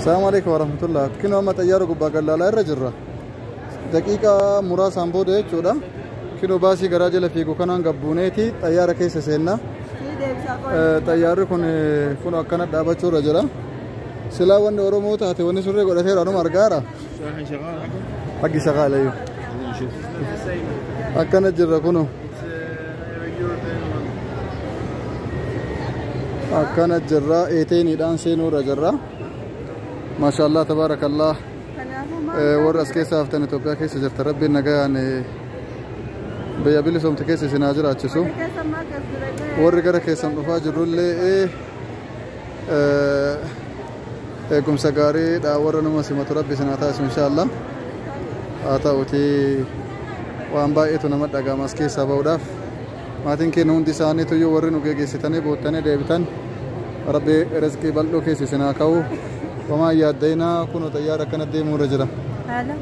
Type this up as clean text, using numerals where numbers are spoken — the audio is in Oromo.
Salaamu alaikum warahmatullah. Kinoo amma xayyaara gubbaa gallaalaa irra jirra. Daqiiqaa muraasaan booda jechuudha. Kinoo baasii garaa jala fiigu kanaan gabbuuneeti xayyaara keessa seenna. Xayyaarri kun kun akkana dhaabachuu irra jira. Silaa wanni Oromoo taate wanni surree godhateera anuma argaara. Haggi shaqaalayyuu. Akkana jirra kunoo. Akkana jirra eeteeniidhaan seenuu irra jirra. Maashaallah tabaarakallah. Warra as keessa haftan Itoophiyaa keessa jirta rabbiin nagayaan biyya bilisoomte keessa isin haa jiraachisu. Warri gara keessan dhufaa jirrullee eegumsa gaariidha warra nama simatu rabbi isin haa taasisu inshaallah. Haa ta'utii waan baay'eetu nama dhaga'ama as keessaa ba'uudhaaf. Maatiin keenya hundi isaaniitu iyyuu warri nu geggeessitanii boottanii deebitan rabbi rizqii bal'oo keessa isin haa ka'u. Homaa yaaddayinaa kunoo xayyaara akkana deemuu irra jira. Haala.